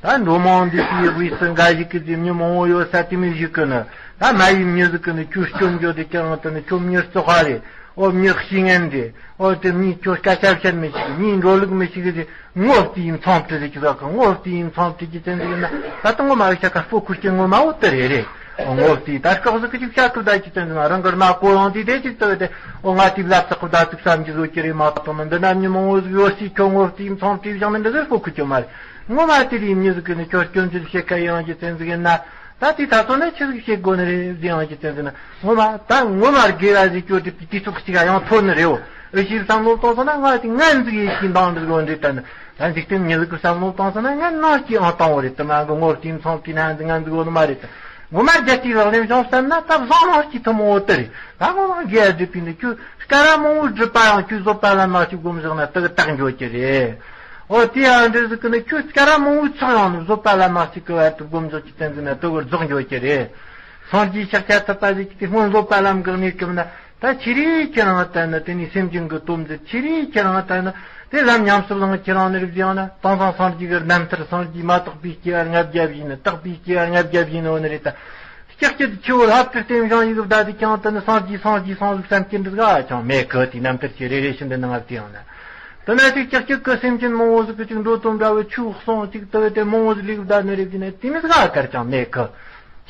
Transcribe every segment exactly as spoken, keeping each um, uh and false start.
ད་འགྲོ་མང་འདི་དེའི་དབུས་སུ་འགའ་ཞིག་གི་ཟེར་མྱི་མང་བོ་ཡོད་ས་དེ་མི་ཞིག་གི་ནི། ད་མ་ཡིན་མྱི་ཟིག་གི་ནི་ཁྱོད་སྐྱོན་བརྗོད་དེ་ཀྱང་དེ་ནི་ཁྱོད་མྱི་བཙོག་པ་རེད། ཨོ་མྱི་བཤེས་ངན་རེད། ཨོ་དེ་མྱི་ཁྱོད་སྐད་ཆ་བཤད་མི་ཞིག་མྱི་འགྲོ་ལུགས་མི་ཞིག་གི་ཟེར། ངོ་བལྟས་མཚམས་བྲི་ཟེར་གྱི་ཟེར་གི། ངོ་བལྟས་མཚམས་བྲི་གི་ཙན་ཟིག་ན་ད་ལྟ་ངོ་མ་བཤད་ཁ་སྤོ་ཁུར་གྱི་ངོ་མ་འོ་དེ་རེད་རེད། ངོ་བལྟས་ད་སྐབས་སུ་ཁི་ཅིག་བཤད་ཁུར་ད་ཅིག་ཙན་ཟིག་ན་རང་གི་རྣ་གོ་ཡང་དེ་དེ་ཅིག་ལྟོས་ཏེ། ཨོ་ང་དེ་ལབ་ཚག་ཁུར་ད་ཅིག་བསམ་གྱི་བཟོ་གྱི་རེད་མ་གཏོགས་མི་འདི་ན་མྱི་མང་བོ་ཟིག་ཡོད་སྲིད་ཁྱོད་ངོ་བལྟས་མཚམས་བྲིས་བཞག་ནི་འདི་ཟིག་སྤོ་ཁུར་གྱི་མ་རེད། ངོ་མ་དེ་རེད། མྱི་ཟིག་གི་ནི་ཁྱོད་སྐྱོན་བརྗོད་བྱེད་ཁ་ཡང་གྱི་ཙན་ཟིག་ཡིན་ན། ད་དེ་ད་ཚོ་ནི་ཆི་ཟིག་བྱེད་དགོས་ནི་རེད་ཟེར་ཡང་གྱི་ཙན་ཟིག་ན། ངོ་མ་ད་ངོ་མ་དགེ་བ་ཟིག་ཁྱོད་དེ་དུས་ཚོད་གཅིག་ཡང་ཐོན་ནི་རེད། འོ་ཨེ་ཤེས་བསམ་བློ་བཏང་སོང་ན་ང་དེ་ངན་ཟིག་ཡེ་ཤེས་འདང་འདི་དགོས་འདྲི་ད་ནི། ད་འཇིག་རྟེན་མྱི་ཟིག་གི་བསམ་བློ་བཏང་སོང་ན་ངན་ནང་སྐྱེ་ཨང་བཏང་བ་རེད། དུ་མ་གི་ངོ་བལྟས་མཚམས་བྲིས་ན་འདི་ངན་ཟིག་ཡོད་ནི་མ་རེད། ད་ངོ་མ་རྒྱལ་སྤྱིའི་ལག་ལེན་བྱུང་བསམ་ན་ད་བཟང་ནང་སྐྱེ་ཐུབ་མོ་དེ་རེད། ད་ངོ་མ་དགེ་བ་སྒྲུབ་པའི་འདི་ཁྱོད་སྐད་ར་མང་བོ་སྒྲུབ་པ་ཡང་ཁྱོད་བཟོད་པ་ལ་མ་ཞིག་སྒོམ་བཞག་ན་དུ་གི་དག་འགྱོ་གི་རེད། ཨོ་དེ་ཡང་འདྲ་ཟིག་གི་ནི་ཁྱོད་སྐད་ར་མང་བོའི་ཚོགས་ཡང་ནི་བཟོད་པ་ལ་མ་ཞིག་གི་བར་དུ་སྒོམ་བཞག་གི་ཙན་ཟིག་ན་དུ་གི་རྫོགས་འགྱོ་གི་རེད། སངས་རྒྱས་ཤཱཀྱ་ཐུབ་པ་ཟིག་གི་དེ་སྔོན་བཟོད་པ་ལམ་གི་གནས་སྐབས་ན། ད་ཆི་རེ་ཁྱེད་རང་ལྟར་ན་དེ་ནི་སེམས་ཅན་གྱི་དོན་མཛད། ཆི་རེ་ཁྱེད་རང་ལྟར་ན་དེ་ལམ་ཉམས་སུ་བླངས། ཁྱེད་རང་ནི་རིག་ཡང་ན་དེང་སང་སངས་རྒྱས་ཀྱི་རྣམ་ཐར། སངས་རྒྱས་མ་དག་པའི་སྐྱེ་བ་ལྔ་བརྒྱ་བཞིན་ནི་དག་པའི་སྐྱེ་བ་ལྔ་བརྒྱ་བཞིན་ནི་འོ་ནི་རེད། ད་ལྕགས་ཀྱི་ཆུ་བོ་ལྷག་ཏུ་རྟེན་བཞེངས་ཡི་གི་བདག་དེ་ཀྱང་དེ་ནི་སངས་རྒྱས་སངས་རྒྱས་སངས་རྒྱས་བསམ་གྱི་འདུག་ག་ཀྱང་མེད་གི། དེ་རྣམ་ཐར་གྱི་རེ་རེ་བཞིན་དུ་ནང་ལ་དེ་ཡང་ན། དེ་ན་དེ་ལྕགས་ཀྱི་སེམས་ཅན་མང་བོ་ཟིག་གི་ཅིག་འགྲོ་དོན་འདྲ་བའི་ཆུ་བོ་གསུང་ཅིག་དེ་བས་དེ་མང་བོ་ཟིག་ལས་གི་བདག་ནི་རེད་དེ་ནི་དེ་མི་ཟིག་ག་གར་ཀྱང་མེད་གི།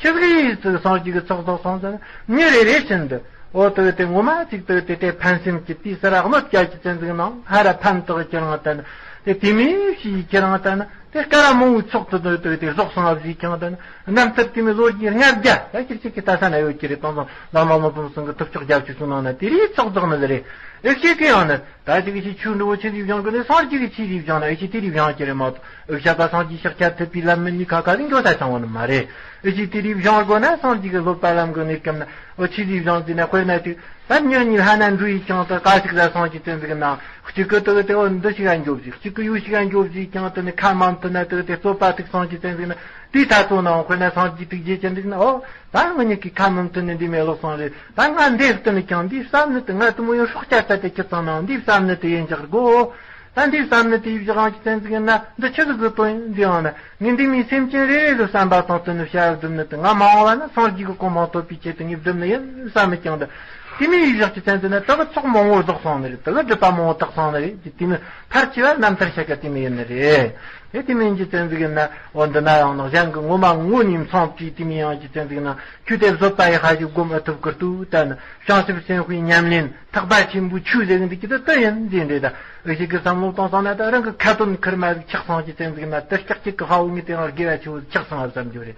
ཆི་ཟིག་ཡིན་ཟིག་སངས་རྒྱས་ཀྱི་ཚོགས་ཚོགས་སོང་ཟེར་ན་མྱི་རེ་རེ་བཞིན་དུ། འོ་དེ་དེ་ངོ་མ་ཅིག་དེ་དེ་དེ་ཕན་སེམས་ཀྱི་དེའི་སར་གནོད་སྐྱེལ་གྱི་ཙན་ཟིག་ནང་ཧ་ར་ཕན་ཐོགས་ཁྱེད་རང་ལྟར་ན། དེ་དེ་མི་ཞིག་ཁྱེད་རང་ལྟར་ན་དེ་སྐད་ར་མང་བོའི་ཚོགས་དུ་དེ་དེ་དེ་རྫོགས་སོང་བ་ཟིག་ཀྱང་ལྟར་ན་རྣམ་ཐར་དེ་མི་ལོ་རྒྱུས་ལྔ་བརྒྱ་ད་ཁྱེད་ཅིག་གི་ལྟ་ས་ན་ཡོད་ཀྱི་རེད། དེང་སང་བླ་མ་སློབ་དཔོན་ཚང་གི་ཐུབ་ཕྱོགས་རྒྱབ་ཆུ་ཚོད་ནང་ན་དེ་རིགས་ཚོགས་རྫོགས་ནི་ཟིག་རེད། ཨེ་ཤེས་ཀྱི་ཡང་ནི། ད་ཅིག་ཤི་ཆུ་འགྲོ་ཆི་ཟིག་བཞེངས་གི་ནི་སངས་རྒྱས་ཀྱི་ཆི་ཟིག་བཞེངས་ན་ཨེ་ཤེས་དེ་རིགས་བཞེངས་ཀྱི་རེད་མ་གཏོགས། ཨེ་ཤ་པ་སངས་རྒྱས་ཤཱཀྱ་ཐུབ་པའི་ལམ་མི་གཉིས་ཁ་ཁ་ཟིག་འགྱོ་ས་ཚང་བ་ནི་མ་རེད། ཨེ་ཤེས་དེ་རིགས་བཞེངས་དགོས་ན་སངས་རྒྱས་ཀྱི་བཟོད་པ་ལམ་གྱི་གནས་སྐབས་ན་ཨོ་ཆི་ཟིག་བཞེངས་ཟིན་ན་དཔེར་ན་དེ་ད་མྱུར་ཉིད་ལྷ་ན་འགྲོ་ཡི་ཀྱང་ད་ག་ཞིག་ལ་སངས་རྒྱས་བསྟན་ཟིག་ན་གཅིག་གི་དེ་གི་དེ་འོ་འདི་ཞིག་ག་འགྱོ་ཟིག་གཅིག་གི་ཡུལ་ཞིག་ག་འགྱོ་ཟིག་ཀྱང་དེ་ནི་ཁ་མ་མཐུན་ན་དེ་གི་དེ་རྩོད་པ་ཐུག་སངས་རྒྱས་བསྟན་ཟིག་ན་དེའི་ད་ཚོ་ནང་དཔེར་ན་སངས་རྒྱས་ཐུགས་རྗེ་ཅན་ཟིག་ན་ཨོ། ད་ང་གཉིས་ཀྱི་ཁ་མི་མཐུན་ནི་འདི་མེད་ལོག་སོང་རེད། ད་ང་འདི་བསྟུན་ནི་ཀྱང་འདི་བསམ་ནི་དེ་ང་དེ་མོ་ཡང་སྲོག་བཅད་ཚར་ཏེ་ཁྱི་ཚང་ནང་འདི་བསམ་ནི་དེ་ཡིན་འཇགས་དགོ། ད་འདི་བསམ་ནི་དེ་ཡིན་འཇགས་ཀྱི་བསྟན་ཟིག་ན་འདི་ཆི་ཟིག་གི་དོན་ཡིན། འདི་ཡང་ན་ངས་འདི་མིའི་སེམས་ཅན་རེ་རེ་ལ་བསམ་པ་དང་བསྟུན་ནི་བྱ་བ་སྒྲུབ་ནི་དེ་ང་མ་འོངས་པ་ན་སངས་རྒྱས་ཀྱི་གོ་འཕང་ཐོབ་པའི་ཆེད་དུ་ངས་སྒྲུབ་ནི་ཡིན་བསམ་ནི་ཀྱང་འདི་དེ་མིའི་ཡིན་འཇགས་ཀྱི་བསྟན་ཟིག་ན་དེ་གི་ཚོགས་མང་བོ་རྫོགས་སོང་ནི་རེད། དེ་གི་སྒྲུབ་པ་མང་བོ་དག་སོང་ནི་རེད། དེ་མི་ཕར་ཆེ་བ་རྣམ་ཐར་བཤད་ཀ་དེ་མི་ཡིན་ནི་རེད། དེ་དེ་མིན་གྱི་བསྟན་ཟིག་ཡིན་ན་འོ་འདི་ན་ཡང་ན་གཞན་གྱི་ངོ་མ་ངོ་ནས་མཚང་བྲིས་དེ་མིན་ཡང་གྱི་བསྟན་ཟིག་ན་ཁྱོད་དེ་བཟོད་པ་ཡི་ཧ་ཞིག་སྒོམ་ཨ་ཐུབ་ཀི་ཏུ་ད་ནི་བྱང་ཆུབ་སེམས་དཔའི་ཉམས་ལེན་ཐེག་པ་ཆེན་པོའི་ཆོས་ཟེར་གི་འདི་ཀྱི་དེ་དེ་ཡིན་ཟེར་འདྲེ། ད་ཨི་ཞིག་གི་བསམ་བློ་གཏོང་སོང་ན་ད་རང་གི་ཁ་ཏོན་ཁུར་མ་ཟིག་ཆགས་སོང་གྱི་བསྟན་ཟིག་ན་དེ་སྐྱག་གཅིག་གི་ཧ་འུ་ངི་དེ་རང་དགེ་བ་ཆེ་བོ་ཆགས་སོང་ཨ་བསམ་རྒྱུ་རེད།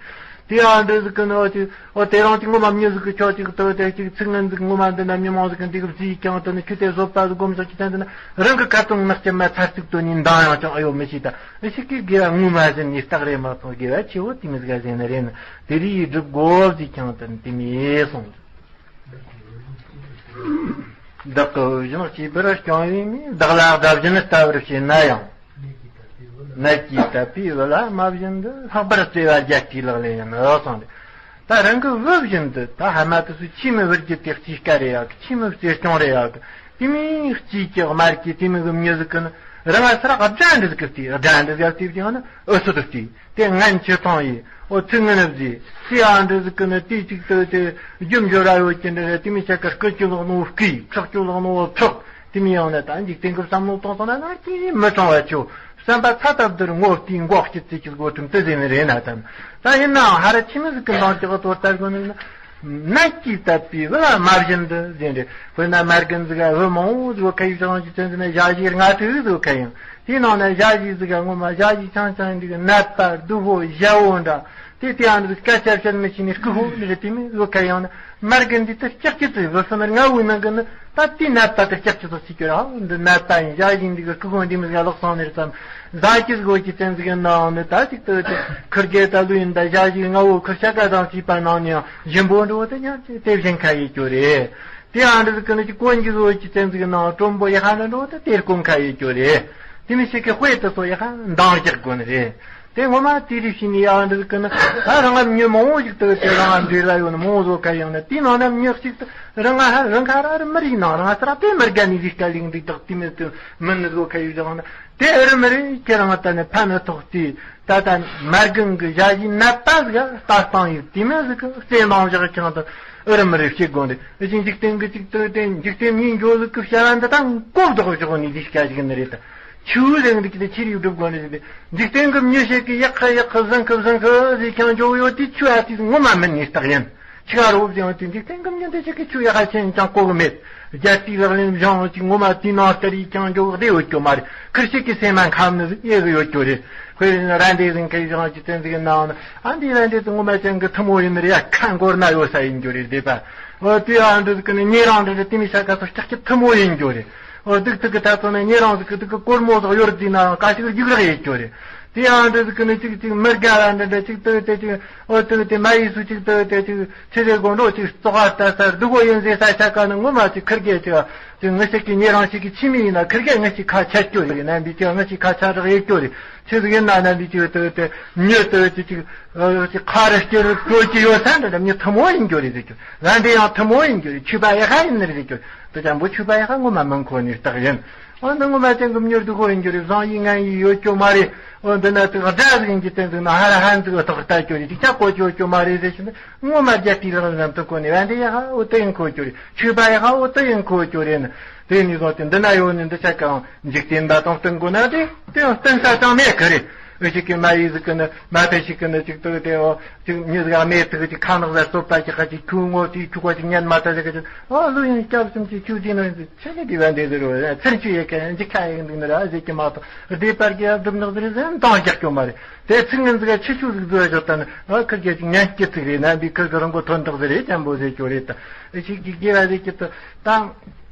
དེ་ཡང་འདྲེ་ཟིག་གི་ནི་འོ་དེ་འོ་དེ་རང་གི་ངོ་མ་མྱི་ཟིག་གི་ཆོག་ཅིག་དེ་དེ་ཅིག་ཚིག་ངན་ཟིག་ངོ་མ་འདི་ན་མི་མང་ཟིག་གི་འདི་གི་བཟི་ཀྱང་དེ་ནི་ཁྱོད་དེ་བཟོད་པ་ཟིག་སྒོམ་ཆོག་གྱི་བསྟན་ཟིག་ན་རང་གི་ཁ་ཏོན་ནག་ཅན་མ་ཚར་ཚིག་དོན་ནི་འདང་ཡང་ཅང་ཨ་ཡོ་མི་ཤེས། ད་ཨི་ཞིག་གི་དགེ་བ་ངོ་མ་ཟིན་ནི་རྟགས་རེད་མ་སོང་། དགེ་བ་ཆེ་བོ་དེ་མི་ཟིག་ག་ཟིན་ནི་རེད་ན་དེ་རིགས་སྒྲུབ་དགོས་ཟིག་ཀྱང་དེ་ནི་དེ་མི་སོང་། བདག་གི་བུ་བཞིན་གཅེས་པར་སྐྱོང་བའི་མིས། བདག་ལ་དགྲ་བཞིན་ལྟ་བར་བྱེད་ན་ཡང་། ནད་ཀྱིས་བཏབ་པའི་བུ་ལ་མ་བཞིན་དུ། ལྷག་པར་བརྩེ་བ་རྒྱལ་སྲས་ལག་ལེན་ཡིན་ནོ་གསུངས་ཏེ། ད་རང་གི་བུ་བཞིན་དུ་ད་ཧ་མ་དུ་སུ་ཁྱིམ་མི་བུ་རྒྱུད་དེ་གཅེས་ཀ་རེ་ཡག་གི། ཁྱིམ་མི་བརྩེ་སྐྱོང་རེ་ཡག་གི། དེ་མིན་གཅེས་ཀྱི་དམར་གྱི་དེ་མིན་གི་མྱི་ཟིག་གི་ནི་རང་ང་སར་དགྲ་འདྲ་ཟིག་གི་བལྟས། དགྲ་འདྲ་ཟིག་བལྟས་ཀྱང་ནི་ཨུ་སུ་དུ་བལྟས། དེ་ངན་ཆེ་ཐང་ཡིན། ཨོ་ཚིག་ངན་བཟླས། དེ་ཨ་འདྲ་ཟིག་གི་ནི་དེ་གཅིག་ཏུ་དེ་རྒྱུ་འབྱོར་ར་ཡོད་ཀྱི་འདྲ་རེད། དེ་མི་ཆ་ག་རྐུ་རྒྱུ་ལོག་ནོ་རྐུས། ཁྲག་རྒྱུ་ལོག་ནོ་ཁྲག་དེ་མི་ཡང་ནི་ད་འཇིག་རྟེན་གི་བསམ་བློ་གཏོང་སོང་ན་ན་ཅི་མི་གྲང་བ་ཆོ། བསམ་པ་ཚ་ཐབས་དུར་ངོ་བལྟས་མགོ་སྐྱི་ཙི་ཅི་སྒོ་ཁྲིམས་དེ་ཟེར་ནི་རེད་ན་དམ། ད་ཡིན་ནའང་ཧ་ར་ཆི་མི་ཟིག་གི་འདང་ཅི་ག་ཏོར་ལྟར་དགོས་ནི་ན། ནད་ཀྱིས་བཏབ་པའི་བུ་ལ་མ་བྱིན་དུ་ཟེར་རེད། དཔེར་ན་མ་རྒན་ཟིག་ག་བུ་མང་བོ་ཟིག་ཁ་ཡིབ་བྱང་གི་ཚན་ཟིན་ན་ཞ་ཞི་ལྔ་ཐུག་ཟིག་ཁ་ཡང་། དེའི་ནང་ན་ཞ་ཞི་ཟིག་ག་ངོ་མ་ཞ་ཞི་ཆང་ཆང་འདི་གི་ནད་པ་སྡུག་པོ་ཞ་བོ་འདྲ། དེ་དེ་ཡང་འདི་སྐད་ཆ་བཤད་མི་ཤེས་ནི་སྐུ་ཧོ་འདི་རེད། དེ་མི་ཟིག་ཁ་ཡང་ན་མ་རྒན་འདི་ད་སྐྱག་ཅི་ཚོད་བུ་སོ་མར་ང་བུ་ནང་གི་ནི་ད་དེ་ནད་པ་ད་སྐྱག་ཅི་ཚོད་ཅི་གྱུར་ཨ། འདི་ནད་པ་ཡིན། ཞ་ཞི་འདི་གི་སྐུ་ཧོ་འདི་མི་ཟིག་ལོག་སོང་ནི་རེད་ཙམ། ཟ་ཅི་ཟིག་གོ་ཅི་ཚན་ཟིག་གི་ནང་ནི་ད་ཅིག་ཏུ་དེ་ཁུར་གེ་ད་ལུ་ཡིན། ད་ཞ་ཞི་ང་བོ་ཁུར་ཤ་ཀ་དང་བཅས་པ་ནང་ནས་ཡང་ཞིམ་པོ་འགྲོ་དེ་ཉག་ཅིག་དེ་བཞིན་ཁ་ཡི་གྱུར་རེད། དེ་ཨ་འདྲ་ཟིག་གི་ནི་ཅིག་གོན་གྱི་བཟོ་ཅི་ཚན་ཟིག་ནང་དྲོན་པོ་ཡ་ཧ་འདྲ་འགྲོ་དེ་དེར་གོན་ཁ་ཡི་གྱུར་རེད། དེ་མི་ཞིག་གི་དཔེ་དེ་ཚོ་ཡ་ཧ་འདང་རྒྱག་དགོས་ནི་རེད། དེ་ངོ་མ་དེ་རིགས་ཤིག་ནས་ཡང་འདི་གི་ནི་ད་རང་ང་མྱི་མང་བོ་ཞིག་ཏུ་དེ་རང་ང་འདྲེ་ལ་ཡོད་ནི་མང་བོ་བཟོ་ཁ་ཡང་ནི་དེའི་ནང་ན་མྱི་གཅིག་ཏུ་རང་ང་ཧ་རང་ཁ་ར་རི་མི་རིགས་ནང་རང་ང་སར་དེ་མི་དགའ་ནི་རིགས་ཀ་ལིང་འདི་དག་དེ་མི་དུ་མི་ནི་བཟོ་ཁ་ཡོད་ཀྱང་ནི་དེ་རི་མི་རིགས་ཁྱེད་རང་ལྟ་ནི་ཕ་ནི་ཐོག་དེ་ད་ལྟ་མ་རྒན་གི་ཞ་ཞི་ནད་པ་ཟིག་ལྟ་སྟངས་ཡོད་དེ་མི་ཟིག་གི་རྩེ་མང་བཞག་ཀྱང་དུ་ཨུ་རི་མི་རིགས་ཤིག་དགོངས་ཏེ་ཨུ་ཅི་འཇིག་རྟེན་གི་ཅིག་ཏུ་དེ་འཇིག་རྟེན་མྱི་འགྱོ་ཟིག་གི་བྱ་བ་འདི་དང་གོ་བདག་བཞག་ནི་རིགས་ཀ་ཞིག་ནི་རེད་ད། ཆུའི་རིང་ལུགས་ཀྱི་ཆི་རིགས་སྒྲུབ་དགོས་ནི་ཟེར་ཏེ། འཇིག་རྟེན་གྱི་མྱི་ཞིག་གིས་ཡག་གི་ཡག་གི་བཟང་གི་བཟང་གི་ཟེར་ཀྱང་འཇོག་ཡོད་དེ་ཆུ་ཨ་ཏིས་ངོ་མ་མིན་ནི་རྟགས་ཡིན། ཆི་ག་རོ་ཟེར་ཡང་དེ་འཇིག་རྟེན་གྱི་མྱི་འདི་ཆི་གི་ཆུ་ཡག་ག་ཆེན་ཀྱང་གོ་གི་མེད། རྒྱལ་སྤྱིའི་ལག་ལེན་བཞེངས་ཅིག་ངོ་མ་དེའི་ནང་ལྟར་ཡིས་ཀྱང་འཇོག་བདེ་ཡོད་རྒྱུ་མ་རེད། ཁིར་ཞིག་གི་སེམས་མ་ཁམས་ནི་ཟིག་ཡེ་གི་ཡོད་རྒྱུ་རེད། ཁོས་ར་འདྲེ་ཟིན་ཁའི་བཞེངས་ཅིག་བཙན་ཟིག་གི་ནང་ན་ཨ་འདི་ར་འདྲེ་ཟིག་ངོ་མ་ཅན་གི་ཐུ་མོ་ཡིན་ནི་རེད་ཡ་ཁ་མགོར་ན་ཡོད་ས་ཡིན་རྒྱུ་རེད་བདེ་པ། འོ་དེ་ཨ་འདྲེ་ཟིག་གི་ནི་ཉེ་རང་འདྲེ་རེད་དེ་མི་ཤ་ཀ་སོ་ལྕགས་ཀྱི་ཐུ་མོ་ཡིན་རྒྱུ་རེད། འོ་སྡུག་ཐུག་གི་ད་ཚོ་ནས་ཉེ་རང་ཟིག་གི་སྡུག་གི་སྒོར་མོ་ཟིག་གཡོར་བསྡད་ན་རང་ག་ཞིག་རྒྱུག་རག་ཡེད་རྒྱུ་རེད། དེ་ཡང་འདྲ་ཟིག་གི་ནི་ཅིག་ཅིག་མི་དགའ་བ་འདྲ་འདྲ་ཅིག་ལྟོས་ཏེ་ཅིག་འོ་ལྟོས་ཏེ་མ་ཡིས་སུ་ཅིག་ལྟོས་ཏེ་ཅིག་ཆི་རེད་དགོང་འགྲོ་ཅིག་བཙོག་པ་ལྟ་སར་སྡུག་གོ་ཡིན་ཟེར་ས་ཆ་ག་ནི་ངོ་མ་ཅིག་ཁིར་གེ་ཅིག་ཅིག་ངི་ཞིག་གི་ཉེ་རང་ཞིག་གི་ཁྱིམ་མི་ཡིན་ན་ཁིར་གེ་ངི་ཞིག་ཁ་ཆད་རྒྱུ་རེད། ནམ་པའི་ཅིག་ངི་ཞིག་ཁ་ཆད་རག་ཡེད་རྒྱུ་རེད། ཆི་ཟིག་ཡིན་ན་ནམ་པའི་ཅིག་ལྟོས་ཏེ་མྱི་ལྟོས་ཅིག་ཅིག་ཨ་ཅིག་ཁ་རི་སྐྱུར་སྤྲོད་ཀྱི་ཡོད་ས་འདྲ་འདྲ་མྱི་ཐུ་མོ་ཡིན་རྒྱུ་རེད་ཟེར་རྒྱུ། ང་འདི་ཡང་ཐུ་མོ་ཡིན་རྒྱུ་རེད། ཆོས་པ་ཡག་ག་ཡིན་ནི་རེད་ཟེར་རྒྱུ། དེ་ཅང་པོ་ཆོས་པ་ཡག་ག་ངོ་མ་མིན་ཁོ་ནི་རྟགས་ཡིན། འོ་འདི་ངོ་མ་ཅན་གྱི་མྱུར་དུ་ཁོ་ཡིན་རྒྱུ་རེད། བཟང་ཡིན་ངན་ཡིན་ཡོད་རྒྱུ་མ་རེད། འོ་འདི་ན་དེ་དགྲ་ཟིག་ཡིན་གྱི་བསྟན་འདུག་ན་ཧ་ར་ཧན་ཟིག་ཐོག་ལྟ་རྒྱུ་རེད། ཅིག་ཆ་གོ་རྒྱུ་ཡོད་རྒྱུ་མ་རེད་ཟེར་ཞིག་ནི་ངོ་མ་རྒྱལ་སྤྱིའི་ལག་ལེན་དུ་གོ་ནི་བན་དེ་ཡག་ག་འོ་དེ་ཡིན་ཁོ་རྒྱུ་རེད། ཆོས་པ་ཡག་ག་འོ་དེ་ཡིན་ཁོ་རྒྱུ་རེད་ནི། དེ་ནི་བཟང་སྟེ་འདི་ན་ཡོད་ནི་འདི་ཆ་གང་འཇིག་རྟེན་པ་དང་བསྟུན་དགོས་ན་དེ་དེ་ཡང་བསྟུན་ས་ཅང་མེད་གི་རེད། འུ་ཅག་གི་མ་ཡིས་ཟིག་གི་ནི་མ་ཕེ་ཞིག་གི་ནི་ཅིག་ཏུ་དེ་འོ་ཅིག་མྱི་ཟིག་ག་མེད་ཐུག་ཅིག་ཁ་ནག་ཟ་སོད་པ་ཅིག་ག་ཅིག་ཁྱུ་ངོ་ཅིག་ཁྱུ་ག་ཅིག་ཉན་མ་ཐག་ཟིག་ག་ཅིག་འོ་ལུ་ཡིན་སྐྱབས་གསུམ་ཅིག་ཁྱུ་ཅིག་ནི་ཆི་ནི་དེ་བ་འདི་ཟེར་རོ་ཚུར་ཆུ་ཡེ་ག་འཇིག་ཁ་ཡེ་འདུག་ནི་ར་ཟེར་གི་མ་གཏོགས་བདེ་བར་གི་སྒྲུབ་ནག་ཟེར་ཟེར་འདང་རྒྱག་གི་མ་རེད། དེ་ཚིག་ངན་ཟིག་ག་ཆི་ཆུ་ཟིག་བཟོས་ཆོག་ད་ནི་ཨ་ཁིར་གེ་ཅིག་ཉན་སྐྱིད་ཅིག་རེད། ན་འདི་ཁིར་གི་རང་གོ་ཐོན་དག་ཟེར་རེད། ཅན་པོ་ཟེར་ཆོག་རེད། ད་ཨི་ཞིག་གི་དགེ་བ་ཟེར་གི་ད་དང་།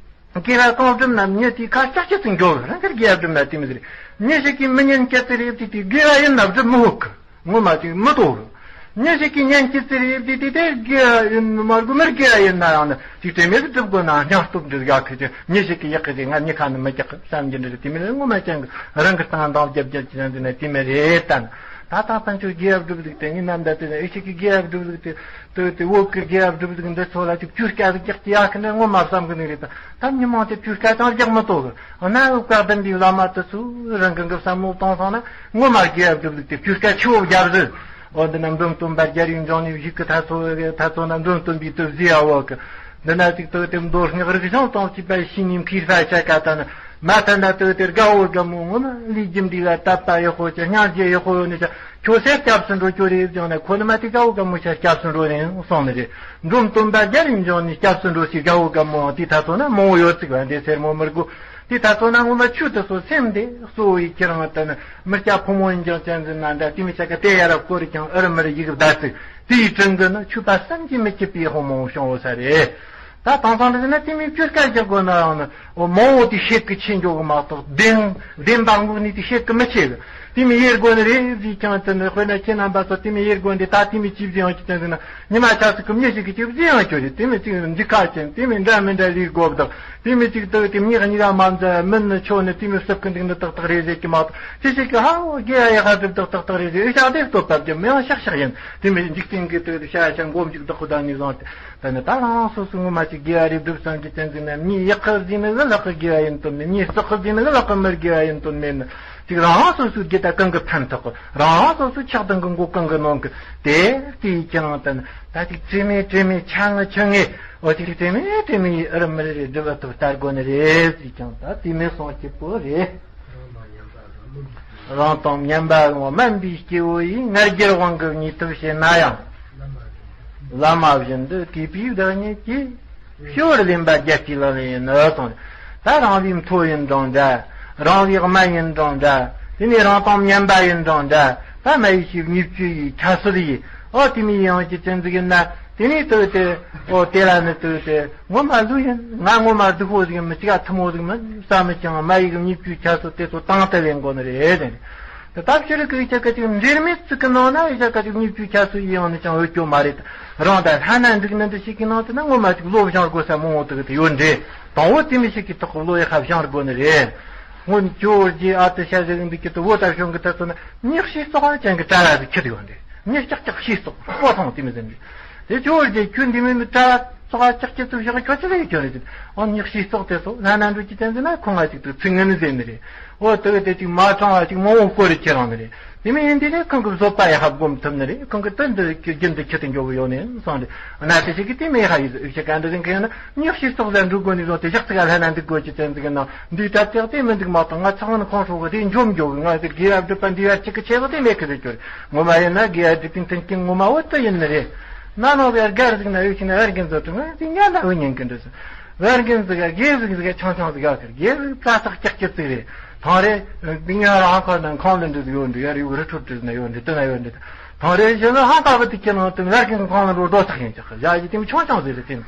དགེ་བ་གང་བསྒྲུབས་ན་མྱི་དེའི་ཁ་ལྕགས་ཀྱི་ཚིག་འགྱོ་གི་རང་གི་དགེ་བ་བསྒྲུབས་ན་དེ་མི་ཟེར། མྱི་ཞིག་གིས་མི་ཉན་སྐད་དེ་རེད་དེ་དེ་དགེ་བ་ཡིན་ན་བསྒྲུབ་མི་འོས་གི། ངོ་མ་དེ་མི་དོ་གི། མྱི་ཞིག་གིས་ཉན་སྐད་དེ་རེད་དེ་དེ་དེ་དགེ་བ་ཡིན་མི་མ་དགོས་མི་དགེ་བ་ཡིན་ན་ཡང་ན་དེ་དེ་མི་བསྒྲུབ་དགོས་ན་སྙིང་སྟོབས་འདི་ཡག་གི་ཅི་མྱི་ཞིག་གིས་ཡག་གི་ཅི་ང་མྱི་ཁ་ནི་མི་རྒྱག་གི་བསམ་གྱི་འདྲ་རེད། དེ་མི་རེད། ངོ་མ་ཅན་གི་རང་གི་སྟངས་འདང་རྒྱབ་རྒྱབ་ཀྱི་ན་འདི་ན་དེ་མི་རེད་ད། ད་ད་ཕན་ཆོད་དགེ་བ་བསྒྲུབས་ཟིག་དེ་ངའི་རྣམ་ཐར་དེ་ན་ཨི་ཞིག་གིས་དགེ་བ་བསྒྲུབས་ཟིག་དེ། དེ་དེ་བོད་ཀྱི་དགེ་བ་སྒྲུབ་ཟིག་འདི་ཚོ་ལ་ཅིག་བཅོས་སྐྱ་ཟིག་རྒྱག་གི་ཡག་གི་འདྲ་ངོ་མ་བསམ་གི་ནི་རེད་ད། ད་མྱི་མང་དེ་བཅོས་སྐྱ་ཅང་རྒྱག་མི་ཐུབ་གི། འོ་ན་བཀའ་གདམས་པའི་བླ་མ་དེ་ཚོས་རང་གི་གི་བསམ་བློ་བཏང་སོང་ན་ངོ་མ་དགེ་བ་སྒྲུབ་ཟིག་དེ་བཅོས་སྐྱ་ཆེ་བོ་རྒྱབ་ཟིག་འོ་འདི་ན་འབྲོམ་སྟོན་པ་རྒྱལ་བའི་འབྱུང་གནས་བཞུགས་གི་ད་ཚོ་ད་ཚོ་ན་འབྲོམ་སྟོན་པའི་དུ་བཟི་ཡ་བོ་གི། འདི་ན་ཅིག་དུ་དེ་མདོ་སྔགས་རིག་གཞུང་དང་བཅས་པ་ཤེས་ནས་མཁས་པ་ཆ་ག་ད་ནི་མ་ཐ་ན་དུ་དེ་དགའ་བོ་དགའ་མོ་ངོ་མ་ལས་རྒྱུ་འདི་ལ་དད་པ་ཡག་པོ་ཅིག་སྙིང་རྗེ་ཡག་པོ་ཡོད་ནི་ཅག་ཁྱོད་སེར་སྐྱབས་སུ་འགྲོ་རྒྱུ་རེད་ཀྱང་ན་ཁོ་ནི་མ་དེ་དགའ་བོ་དགའ་མོ་ཆ་སྐྱབས་སུ་འགྲོ་རེད་གསུངས་ནི་རེད། འབྲོམ་སྟོན་པ་རྒྱལ་བའི་འབྱུང་གནས་སྐྱབས་སུ་འགྲོ་ཞིག་དགའ་བོ་དགའ་མོ་དེ་ད་ཚོ་ན་མང་བོ་ཡོད་ཅིག་བ་འདི་སེར་མོ་མི་དགོས་དེ་ད་ཚོ་ན་ངོ་མ་ཆོས་དེ་ཚོ་སེམས་དེ་གཙོ་བོའི་ཁྱེད་རང་ད་ནི་མི་སྐྱ་ཕོ་མོ་ཡིན་ཀྱང་ཅན་ཟིན་ན་འདྲ་དེ་མི་ཆ་ག་དེ་ཡ་རབས་སྐོར་ཀྱང་ཨུ་རུ་མི་རུ་ཡིག་བདག་ཅིག་དེའི་དྲིན་གྱིས་ནི་ཆོས་པ་བསམ་གྱིས་མི་ཁྱབ་པའི་དབང་མང་བོ་བྱུང་ཡོད་ས་རེད། ད་དེང་སང་འདི་ན་དེ་མིན་བཅོས་སྐྱ་རྒྱག་དགོས་ན་ཡང་ནི་མང་བོ་དེ་ཤེད་ཀྱི་ཆེ་འགྱོ་གི་མ་གཏོགས་བདེན་བདེན་པ་དངོས་གནས་དེ་ཤེད་ཀྱི་མི་ཆེ་གི། དེ་མིན་ཡེ་དགོས་ནི་རེད་ཟེར་ཀྱང་དེ་ནི་དཔེར་ན་ཁྱེད་རྣམ་པ་ཚོ་དེ་མིན་ཡེ་དགོས་འདི་ད་དེ་མིན་ཅི་བཟེས་ཡང་ཅི་བསྟན་ཟེར་ན་ཉི་མ་ཆ་ཚིག་གི་མྱི་ཞིག་གིས་ཅི་བཟེས་ཡང་ཁྱོད་རེད། དེ་མིན་ཅིག་འདི་ཁ་ཅན་དེ་མིན་འདྲ་མི་འདྲ་ལས་དགོས་དང་དེ་མིན་ཅིག་ཏུ་དེ་མྱི་གཉིས་ཀ་མ་འཛའ་མིན་ནི་ཆོ་ནི་དེ་མིན་སྲིབ་ཀི་འདུག་ནི་ཏག་ཏག་རེད་ཟེར་གྱི་མ་གཏོགས་ཅི་ཞིག་གི་ཧ་འོ་དགེ་ཡ་ཡ་ཧ་སྒྲུབ་ཏག་ཏག་ཏག་རེད་ཟེར་ཨི་ཤག་དེ་སྟོབས་པ་རྒྱབ་མི་ཡང་ཤག་ཤག་ཡིན། དེ་མིན་འཇིག་རྟེན་གྱི་དུ་བྱ་ཡ་ཆ་མགོ་མཇུག་བདག་པོ་དང་ནི་བཟང་སྟེ། ད་ནི་ད་རང་སོ་སོ་ངོ་མ་ཅིག་དགེ་བ་རེ་སྒྲུབ་བསམ་གྱི་བསྟན་འཛིན་ན་མྱི་ཡག་གི་བཟེས་ནི་གི་ལག་གི་དགེ་བ་ཡིན་དོན་མེད། མྱི་བཙོག་གི་བཟེས་ནི་གི་ལག་གི་མི་དགེ་བ་ཡིན་དོན་མེད་ནི། ཅིག་རང་སོ་སོའི་དགེ་ད་གང་གི་ཕན་ཐོགས་གི། རང་སོ་སོའི་ཆགས་སྡང་གི་མགོ་གང་གི་ནོན་གི། དེ་དེའི་ཀྱང་ད་ནི་ད་ཅིག་དྲི་མེད་དྲི་མེད་ཆ་ངི་ཆུ་ངི་འོ་ཅིག་དྲི་མེད་དྲི་མེད་ཡི་ཨུ་རུ་མི་རེ་རེ་སྒྲུབ་པ་ཐུབ་ལྟ་དགོས་ནི་རེད་ཟེར་ཀྱང་ད་དེ་མེད་སོང་སྐྱིད་པོ་རེད། རང་དང་མཉམ་པ་རུང་བ་དམན་པའི་སྐྱེ་བོ་ཡིས། ང་རྒྱལ་དབང་གིས་ཉེས་ཐབས་བྱེད་ན་ཡང་། བླ་མ་བཞིན་དུ་གུས་པས་བདག་ཉིད་ཀྱིས། ཞི་བར་ལེན་པ་རྒྱལ་སྤྱིའི་ལག་ལེན་ཡིན་ནོ་གསུངས། ད་རང་བའི་མཐོ་ཡིན་རུང་འདྲ། རང་བའི་དམན་ཡིན་རུང་འདྲ། དེ་ནས་རང་དང་མཉམ་པ་ཡིན་རུང་འདྲ། ད་མ་ཡི་ཞིག་ཉེས་བཅུ་ཡི་ཁྱད་གསོད་ཡིས། ཨོ་དེ་མི་ཡང་གི་བཙན་འཛུལ་ཡིན་ན། དེ་ནས་ལྟོས་ཏེ། ཨོ་དེ་ལ་ནི་ལྟོས་ཏེ། ངོ་མ་ལུས་ཡིན། ང་ངོ་མ་སྡུག་པོ་ཟིག་མི་གཅིག་ཐུ་མོ་ཟིག་མིན་བསམ་མི་ཀྱང་མ་ཡི་གི་ཉེས་བཅུའི་ཁྱད་གསོད་དེ་ཚོ་དང་དུ་ལེན་དགོས་ནི་རེད། ད་ལྟ་ཕྱི་རིགས་ཀྱི་ཡིག་ཆ་ག་ཅིག་འབྲེལ་མེད་ཅིག་གི་ནང་ན་ཡིག་ཆ་ག་ཅིག་ཉེས་བཅུའི་ཁྱད་གསོད་ཡིན་ཡང་ནི་ཅང་འོས་སྐྱོ་མ་རེད། རང་ད་ལྷ་ན་འགྲིག་ནི་འདི་ཞིག་གི་ནང་དུ་ན་ངོ་མ་ཅིག་བློ་སྦྱང་དགོས་ས་མང་བོ་དག་དེ་ཡོད་འདྲེ། དང་བོ་དེ་མི་ཞིག་གི་ཐོག་གི་བློ་ཡི་ཁ་སྦྱང་དགོས་ནི་རེད། སྔོན་ཇོ་བོ་རྗེ་ཨ་ཏི་ཤ་ཟེར་གི་འདུག་གི་དུ་བོ་ད་བྱུང་གི་ད་ཚོ་ན་མྱི་ཤི་སོགས་ཅན་གྱི་གྲྭ་བ་ཟིག་ཁྱེར་ཡོང་དེ། མྱི་ཀྱག་ཀྱག་ཤི་སོགས་སྤོ་ཐང་དེ་མི་ཟིན་གི། དེ་ཇོ་བོ་རྗེ་ཁྱོད་འདི་མི་མི་གྲྭ་བ་སོགས་ཀྱག་ཀྱག་ཚུགས་བཞག་ཁྱོད་ཆི་ལ་ཡི་ཁྱོད་རེད་ཟིན། ཨོ་མྱི་ཤི་སོགས་དེ་སོ་ལྷ་ན་འགྲོ་གི་བསྟན་ཟིན་ན་ཁོང་ང་ཅིག་ཏུ་ཚིག་ངན་ཟེར་ནི་རེད། ཨོ་དེ་གི་དེ་ཅིག་མ་དྲང་བ་ཅིག་མང་བོ་སྐོར་རེ་ཁྱེར་རང་ནི་རེད། དེ་མིན་ཡིན་དེ་ནས་ཁོང་གི་བཟོད་པ་ཡ་ཧ་སྒོམ་ཐུབ་ནི་རེད། ཁོང་གི་དོན་འདི་རྒྱུན་དུ་ཁྱེར་དུ་འགྱོ་གི་ཡོད་ནས་སོང་རེད། གནའ་དེ་ཞིག་གི་དེ་མེད་ཧ་ཡིན་ཟིག་ཨུ་ཆ་ག་འདི་ཟིན་གི་ཡིན་ན་མྱི་ཤི་སོགས་ལ་འགྲོ་དགོས་ནས་བཟུང་དེ་ཞག་ཚིག་ལྷ་ན་འདུག་དགོས་ཀྱི་བསྟན་ཟིག་གི་ནང་འདི་གྲབས་ཏེ་དེ་མི་འདུག་མ་གཏོགས་ང་ཚང་མ་ཁོང་ཧྲོག་གི་དེ་འཇོམས་འགྱོ་གི། ང་དེ་དགེ་བ་སྒྲུབ་པ་འདི་བར་གཅིག་གི་ཆེ་བ་དེ་མེད་གི་ཟེར་གྱུར། ངོ་མ་ཡིན་ན་དགེ་བ་སྒྲུབ་པའི་མཐུན་རྐྱེན་ངོ་མ་བོ་དེ་ཡིན་ནི་རེད། ན་ནོ་བེར་དགའ་ཟིག་ན་ཡོད་ཅིག་ན་བེར་གིན་ཟོ་དྲུང་ང་དེ་ཉན་ན་འུ་ཉན་གི་འདྲ་ཟིག་བེར་གིན་ཟིག་ག་དགེ་ཟིག་ཟིག་ག་ཆང་ཆང་ཟིག་ག་ཁར་དགེ་ཟིག་ཙག་ཙག་ཀྱག་ཀྱག་ཟིག་རེད། ཐང་རེ་དེ་ཉ་རང་ཁ་ན་ཁང་ལ་འདྲ་ཟིག་ཡོད་འདྲ་ཡ་རེ་རི་ཁྲོད་འདྲ་ཟིག་ན་ཡོད་འདྲ་དེ་ན་ཡོད་འདྲ། ཐང་རེ་ཞེ་ན་ཧང་ཀ་བ་དེ་ཁྱེད་རང་དེ་བེར་གིན་ཁང་ལ་འགྲོ་འགྲོ་ཐག་ཡིན་ཀྱག་ཡ་ཡི་དེ་ཆང་ཆང་ཟིག་རེད་དེ།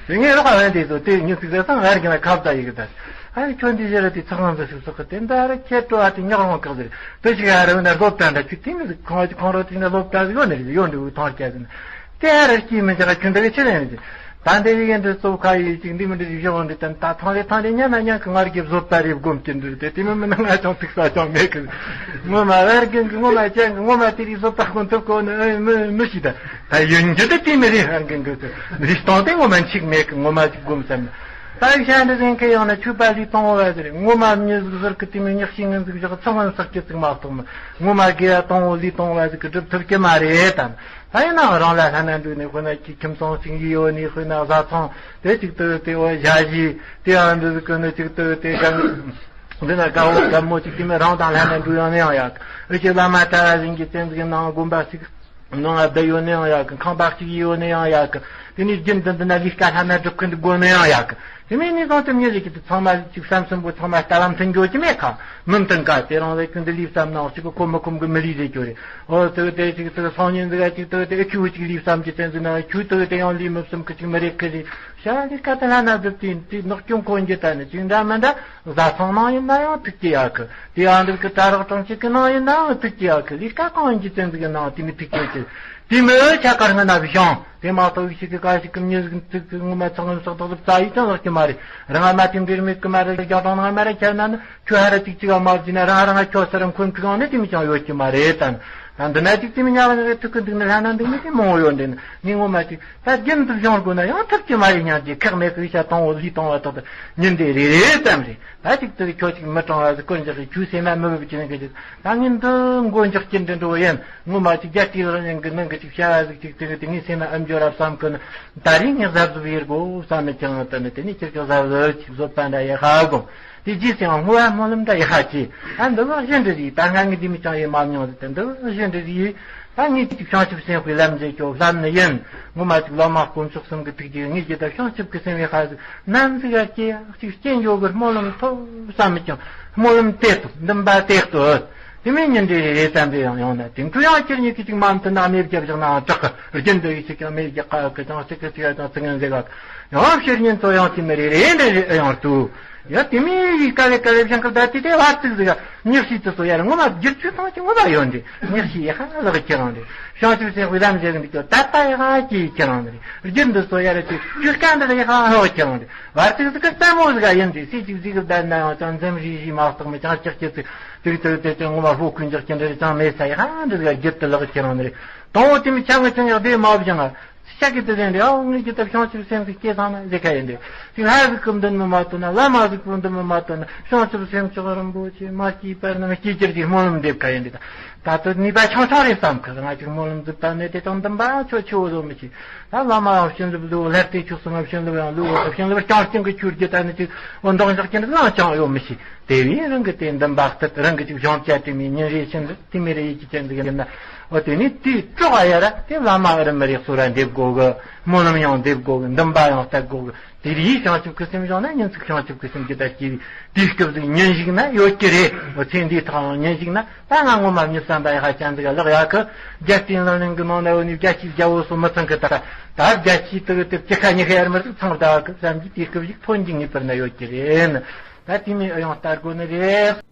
དེ་ངས་རོགས་བན་དེ་ཚོ་དེ་ཉི་ཚིག་ཟེར་སང་བེར་གིན་ལ་ཁ་བརྡ་ཡི་གི་ད། ཨ་ཁྱོད་འདི་ཞེ་ར་དེ་ཚགས་ཁང་ཟིག་ཟིག་ཟིག་གི་དེ་འདྲ་ར་ཁྱེད་སྤྲོ་བ་དེ་ཉག་རང་ཀག་ཟིག་དེ་ཞིག་ཨ་ར་བོ་ན་སློབ་གྲྭ་འདྲ་ཁྱོད་དེ་མི་ཟིག་ཁང་ཁང་རོ་དེ་ན་སློབ་གྲྭ་ཟིག་ཡོད་ནི་རེད་ཡོད་འདྲ་བོ་ཐང་སྐྱ་ཟིག་ན། དེ་ཨ་ར་སྐྱིད་མི་འཇག་ཁྱོད་འདི་གི་ཆི་ལེན་ཟིག་ད་འདི་ཡི་འདི་སོ་ཁ་ཡི་ཅིག་འདི་མི་འདི་ཞིག་བཞག་འདི་དམ་ད་ཐང་རེ་ཐང་རེ་ཉན་ན་ཉན་གི་ངར་གི་བཟོད་པ་རེ་སྒོམ་གྱི་འདུག་དེ་དེ་མི་མི་ན་ང་ཅང་ཐུག་ས་ཅང་མེད་གི། ངོ་མ་བེར་གིན་གི་ངོ་མ་ཅན་གི་ངོ་མ་དེ་རིགས་བཟོད་པ་སྒོམ་ཐུབ་གོ་ནི་ཨེ་མི་མི་ཤི་ད། ད་ཡོན་གྱི་དེ་དེ་མི་རེད། བེར་གིན་གི་རིགས་སྟོང་དེ་ངོ་མ་འཆིག་མེད་གི་ངོ་མ་ཅིག་སྒོམ་བསམ་ན། ད་ཡིག་ཆ་འདི་ཟིན་ཁེ་ཡོང་ན་ཆུ་པ་ལི་གཏོང་བ་ཟེར་ངོ་མ་མྱི་ཟིག་ཟུར་གི་དེ་མི་ཉག་ཤི་ངན་ཟིག་བཞག་ཚང་ངན་བསགས་ཀྱི་ཚིག་མ་གཏོགས་མི་ངོ་མ་དགེ་བ་གཏོང་བ་ལི་གཏོང་བ་ཟིག་གི་སྒྲུབ་ཐུབ་ཀྱི་མ་རེད་དམ། ད་ཡིན་ནའང་རང་ལ་ལྷ་ན་འདུག་ནས་དཔེར་ན་ཁྱི་ཁྱིམ་ཚང་ཞིག་ཡིད་ཡོད་ནས་དཔེར་ན་བཟའ་ཚང་དེ་གཅིག་ཏུ་དེ་འོ་ཞ་ཞི་དེ་ཡང་འདི་ཟིག་གི་ནི་གཅིག་ཏུ་དེ་གང་འདི་ན་དགའ་བོ་དགའ་མོ་གཅིག་དེ་མི་རང་དང་ལྷ་ན་འདུག་ཡོང་ནས་ཡང་ཡག་ཨུ་ཆེ་བླ་མ་གྲྭ་བ་ཟིན་གྱི་བཙན་ཟིག་ནང་དགོན་པ་གཅིག་ནང་ང་བསྡད་ཡོད་ན་ཡང་ཡག་གི། ཁང་པ་གཅིག་ཡོད་ན་ཡང་ཡག་གི། དེ་ནས་རྒྱུན་དུ་འདི་ན་ལས་ཀ་ལྷ་ན་སྒྲུབ་ཀི་འདི་དགོས་ན་ཡང་ཡག་གི། དེ་མིན་ནས་གང་དུ་མྱི་རིགས་ཀྱི་དུ་ཚང་མ་གཅིག་བསམ་སེམས་པོ་ཚང་མ་ལྟ་བ་མཐུན་འགྱོ་གི་མེད་ཁ། མི་མཐུན་ཁ་དེ་རང་ལས་ཀུན་དུ་ལས་བསམ་ནང་གཅིག་གི་ཁོ་མི་ཁོམ་གི་མི་ལས་རེད་ཀྱོ་རེད། ཨོ་དུ་དེ་གཅིག་དུ་སང་ཉིན་འདི་ག་གཅིག་དུ་དེ་ཨེ་ཁྱུ་གཅིག་ལས་བསམ་གྱི་བཙན་ཟིན་ན་ཁྱུ་དུ་དེ་ཡང་ལས་མི་བསམ་གི་གཅིག་མི་རེད་ཁི་རེད། ཤ་ལས་ཀ་དུ་ལྷ་ན་སྒྲུབ་དུས་དེ་ནག་སྐྱོང་ཁོ་འགྱི་ད་ནི་གཅིག་འདྲ་མི་འདྲ། བཟའ་ཚང་ནང་ཡིན་ན་ཡང་ཐུག་གི་ཡག་གི། དེ་ཡང་འདིར་གི་གྲྭ་རོགས་གྲོང་ཁྱེར་གི་ནང་ཡིན་ནའང་ཐུག་གི་ཡག་གི། ལས་ཀ་གང་ཡིན་གྱི་བཙན་ཟིག་གི་ནང་དེ་མི་ཐུག་གི་ཡོད་གི། དེ་མི་ཆ་གར་ངི་ན་བཞང་དེ་མ་གཏོགས་ཡིག་ཤིག་གི་ཀ་ཞིག་གི་མྱི་ཟིག་ཚིག་གི་ངོ་མ་ཚང་ངི་སོགས་དག་ཟིག་རྩ་ཡིག་ཀྱང་ལག་གི་མ་རེད། རང་ང་མ་དེ་འདིར་མེད་གི་མ་རེད། རྒྱ་གྲོང་ནང་མ་རེད། ཁྱེད་ན་ནི་ཁྱོད་ཧ་ར་ཅིག་ཅིག་ག་མ་བརྩིས་ན་རང་རང་ང་ཁྱོད་ས་ར་འཁོན་ཁི་གང་ནི་དེ་མི་ཅང་ཡོད་གི་མ་རེད་དམ། ད་འདི་ན་ཅིག་དེ་མི་ཉག་ཉག་གི་ཐུག་གི་འདུག་ནི་ལྷ་ན་འདུག་ནི་དེ་མང་བོ་ཡོད་འདི་ནི་ངི་ངོ་མ་ཅིག་ད་རྒྱུན་དུ་སྦྱོང་དགོས་ན་ཡང་ཐུབ་ཀྱི་མ་རེད། སྙིང་རྗེ་ཁག་མེད་གི་ཤ་གཏོང་བོ་ལུས་གཏོང་བ་དག་ཏུ་ཉིན་དེ་རེ་རེ་ཙམ་རེད། ད་ཅིག་ཏུ་ཁྱོད་ཅིག་མི་གྲང་བ་ཟིག་སྐོར་འཇོག་གི་ཁྱོད་སེམས་མ་མི་བབ་ཀྱི་ནི་གི་ཅིག་ད་ངས་འདི་མགོ་འཇོག་ཀྱི་འདྲི་འགྲོ་ཡིན། ངོ་མ་ཅིག་རྒྱ་ཅིག་རང་ཉིད་ཀྱི་ནང་གི་ཅིག་བྱ་བ་ཟིག་ཅིག་དེ་གི་དེ་ངས་སེམས་མ་ཨམ་འབྱོར་རབ་བསམ་གི་ནི་ད་རིང་ངས་གཟབ་གཟབ་ཡེར་དགོས་བསམ་མི་ཀྱང་ད་ནི་དེ་ནས་ཁྱེད་ཀྱི་གཟབ་གཟབ་ཅིག་བཟོད་པ་འདྲ་ཡེ་ཧ་གོ། དེ་རྗེས་སུ་ཡང་བསྔོ་བ་སྨོན་ལམ་འདྲ་ཡེ་ཧ་ཅི། ད་འདི་བ་གཞན་འདྲ་ཟིག་ད་ང་ངས་འདི་མི་ཅང་ཡེ་མ་མྱོང་ཟིག་ད་འདི་བ་གཞན་འདྲ་ཟིག་ད་ངས་ཅིག་བྱང་ཆུབ་སེམས་དཔའི་ལམ་མཛད་ཀྱོ་ལམ་ནི་ཡིན། ངོ་མ་ཅིག་བླ་མ་དཀོན་མཆོག་གསུམ་གྱི་ཐུགས་རྗེ་ངས་ཀྱི་ད་བྱང་ཆུབ་ཀྱི་སེམས་ཡེ་ཧ་ཟིག་ནམ་ཟིག་ག་སྐྱེ་ཅིག་སྐྱེ་འགྱོ་གི་སྨོན་ལམ་ཐོབ་བསམ་མི་ཀྱང་སྨོན་ལམ་དེ་ཐོབ་འདུན་པ་དེ་ཐོབ། དེ་མིན་ཉིན་འདྲ་རེ་རེ་ཙམ་རེ་ཡང་ཡོང་ན་དེ་འཕྲོ་ཡང་ཁྱེར་ཉིད་ཀྱི་ཅིག་མ་མཐུན་ན་མེ་བརྒྱབ་བཞག་ནའང་དྲག་གི། རྒྱུན་དུ་ཡིག་ཅིག་ཀྱང་མེ་བརྒྱབ་ཁ་གི་ཅང་ཅིག་གི་ཅིག་ཡ་ཅང་ཚིག་ངན་ཟེར་ག་ཡང་ཕྱིར་ཉིན་ཚོ་ཡང་ཅི་མི་རེ་རེ་འདྲ་རེ་ཨེ་ཡང་ལྟོས། ཡང་དེ་མིན་ཡིག་ག་ལེ་ག་ལེ་བཞེངས་སྐབས་ད་དེ་དེ་བར་ཚིགས་ཟིག་ཉག་ཤི་དུ་སོ་ཡར་ངོ་མ་བསྒྱུར་བཅོས་བཏང་ཅིག་ངོ་མ་ཡོད་འདི་ཉག་ཤི་ཡེ་ཧ་ལག་ཁྱེད་རང་རེད། བྱང་ཆུབ་སེམས་དཔའི་ལམ་ཟེར་གི་འདི་ཀྱང་ད་ལྟ་ཡེ་ཧ་ཅི་ཁྱེད་རང་རེད། རྒྱུན་དུ་སོ་ཡར་ཅིག་ཆུ་སྐམ་འདི་ཡེ་ཧ་ལག་ཁྱེད་རང་རེད། བར་ཚིགས་ཟིག་གི་རྩ་མོ་ཟིག་ཡིན་འདི་སྲིད་ཅིག་ཟིག་གི་བསྡད་ན་ཡང་ཅང་འཛེམ་རི་རི་མ་གཏོགས་མི་ཅང་ཅག་ཅི་ཚིག་ཏིག་ཏིག་ཏིག་ཏིག་ངོ་མ་ཧོ་ཀུན་འཇག་ཅི་འདྲ་རེད་ཅང་མེད་ས་ཡེ་ཧ་འདི་ཟིག་རྒྱུད་དུ་ལག་ཁྱེད་རང་རེད། དང་བོ་དེ་མི་ཆ་ངོ་ཆ་ངོ་བདེ་མ་བཞག་ང་། ཤ་གི་དེ་ལེན་རེ་ཨའོ་ངེད་ཀྱི་ད་བྱང་ཆུབ་སེམས་ཀྱི་སྐྱེས་ཚང་ན་ཟེ་ཁ་ཡིན་ཏེ། ཅིག་ལྷ་ཟིག་གི་མདུན་མི་མ་ཐོན་ན་བླ་མ་ཟིག་གི་མདུན་མི་མ་ཐོན་ན་བྱང་ཆུབ་སེམས་མཆོག་རིན་པོ་ཆེ་མ་སྐྱེས་པར་ནམ་སྐྱེས་གྱུར་གྱི་སྨོན་ལམ་འདེབས་ཁ་ཡིན་ཏེ། ད་ད་ལྟ་ནུས་པ་ཆུང་ཆུང་རེད་བསམ་གི། ང་ཅིག་སྨོན་ལམ་འཛུགས་པ་ནས་དེ་དང་འདུན་པ་ཆོ་ཆེ་བོ་བཟོ་མི་ཤེས། ད་བླ་མ་ཡང་བྱིན་རླབས་ལུས་ལྷར་བལྟས་ཆོག་སོང་ང་བྱིན་རླབས་ཡང་ལུས་བྱིན་རླབས་རྐྱང་རྐྱང་གི་ཆུར་རྒྱུ་ད་ནི་ཅིག་འོ་འདང་ཞག་ཅན་རང་ཅང་ཡོད་མི་ཤེས། དེ་བས་རང་གི་དེ་འདུན་པ་གཏད་རང་གི་ཅིག་བྱང་བྱ་དེ་མི་ཉིན་རེ་ཕྱིན་དེ་མི་རེ་ཡིད་ཀྱི་ཅན་ཟིག་ཡིན་ན། འོ་དེ་ནི་དེའི་གྲོགས་ཡ་ར་དེ་བླ་མ་ཨ་རི་མི་རེག་སོ་ར་འདེབས་དགོ་གི། སྨོན་ལམ་ཡང་འདེབས་དགོ་གི། འདུན་པ་ཡང་གཏད་དགོ་གི། དེ་རིགས་བྱང་ཆུབ་ཀྱི་སེམས་བྱུང་ན་ཉིན་ཚིག་བྱང་ཆུབ་ཀྱི་སེམས་ཀྱི་ད་སྐྱེ་བའི་དུས་སྐབས་ཟིག་ཉིན་ཞིག་ན་ཡོད་ཀྱི་རེད། འོ་ཚེ་འདིའི་ཐོག་ཡང་ཉིན་ཞིག་ན་ད་ང་ངོ་མ་མྱི་བསམ་པ་ཡ་ཧ་ཅང་ཟིག་ལག་ཡ་གི། རྒྱལ་བསྟན་ལག་ལེན་གི་ནང་ན་འོ་ནི་བརྒྱ་ཆའི་བརྒྱ་བོ་སོ་མི་ཚང་གི། ད་ད་བརྒྱ་ཆའི་དུ་གི་དེ་བཅུ་ཁ་ཉི་ཁ་ཡར་མར་ཟིག་ཚང་བདག་གི་བསམ་གྱི་དུས་སྐབས་ཤིག་ཐོན་གྱི་ངེས་པར་ན་ཡོད་ཀྱི་རེད། ད་དེ་མིན་ཨ་ཡང་ལྟ་དགོ་ནི་རེད།